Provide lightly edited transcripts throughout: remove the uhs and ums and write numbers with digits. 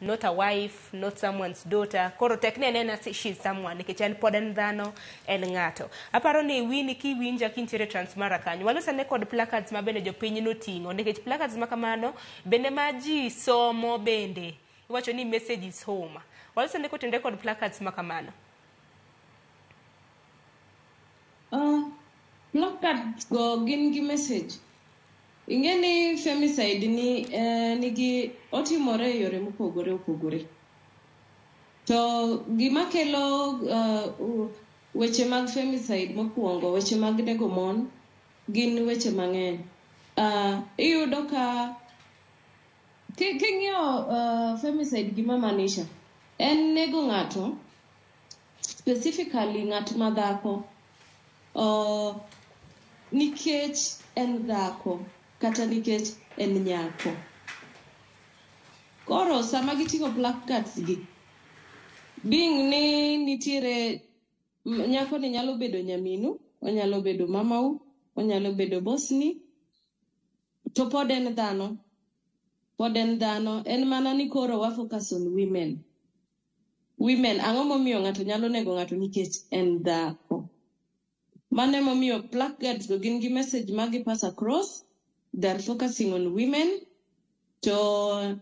Not a wife, not someone's daughter. Koro tek ni en ena she's someone nikech en pod en dhano, en ng'ato. Aparo ni Winnie kiwinja kintiere Transmara kanyo. Walos ane kod placards ma bende jopiny noting'o nikech placards ma kamano bende ma ji somo bende. Iwacho ni message is home. Walos ane kotenre kod placards ma kamano. Placards go gin gi message. Ing'e ni femicide ni nigi otimore e yore mopogore opogore. To gima kelo weche mag femicide mokwongo, weche mag nego mon, gin weche mang'eny. Iyudo ka king'iyo femicide gima maanisha, en nego ng'ato, specifically ng'at ma dhako, nikech en dhako kata nikech en nyako. Koro sama giting'o placards gi, being ni nitiere nyako ni nyalo bedo nyaminu, onyalo bedo mamau, onyalo bedo bosni, to pod en dhano. Pod en dhano, en mana ni koro wa focus on women. Women, ang'o momiyo ng'ato nyalo nego ng'ato nikech en dhako? Mano emomiyo placards go gin gi message ma gi pass across, they are focusing on women. To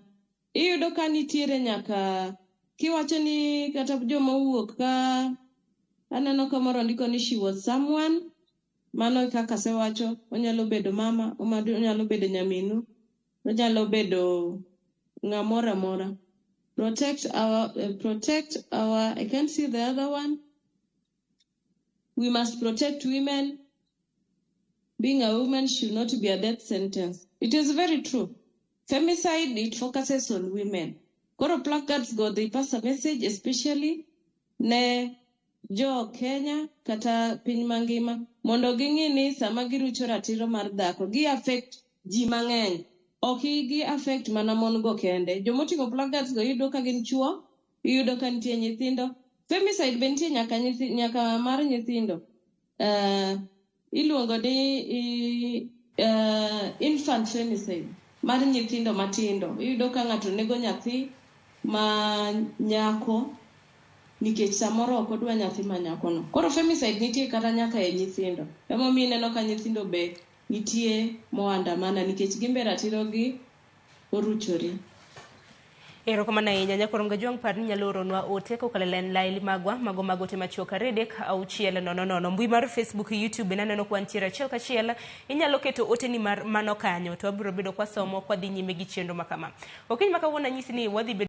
iyudo ka nitiere nyaka kiwacho ni kata joma owuok ka aneno ka moro ndiko ni she was someone, mano kaka asewacho, onyalo bedo mama, onyalo bedo nyaminu, onyalo bedo ng'amoro amora. Protect our, I can't see the other one. We must protect women. Being a woman should not be a death sentence. It is very true. Femicide, it focuses on women. Koro placards go, they pass a message, especially ne jo Kenya kata piny mangima, mondo ging'i ni sama girucho ratiro mar dhako, gi affect ji mang'eny. Ok gi affect mana mon go kende. Jomoting'o placards go iyudo ka gin chuo, iyudo ka nitie nyithindo. Femicide be nitie nyaka, nyaka mar nyithindo. Iluongo ni infant femicide mar nyithindo matindo. Iyudo ka ng'ato nego nyathi ma nyako nikech samoro ok odwa nyathi ma nyakono. Koro femicide nitie kata nyaka e nyithindo. Emomiyo ineno ka nyithindo be nitie moandamana nikech gin be ratirogi oruchore. Erokamano ahinya nyakorom Gajwang', par ni inyalo oronwa ote kokalo e line magwa mago mag ote machuok 3 6 0 0. Mbui mar Facebook, YouTube bende aneno ka wantiere achiel kachiel. Inyalo keto oteni mar mano kanyo to wabiro bedo kwasomo kwadhi nyime gi chenro makama. Okinyi ma kawuono anyisi ni wadhi bedo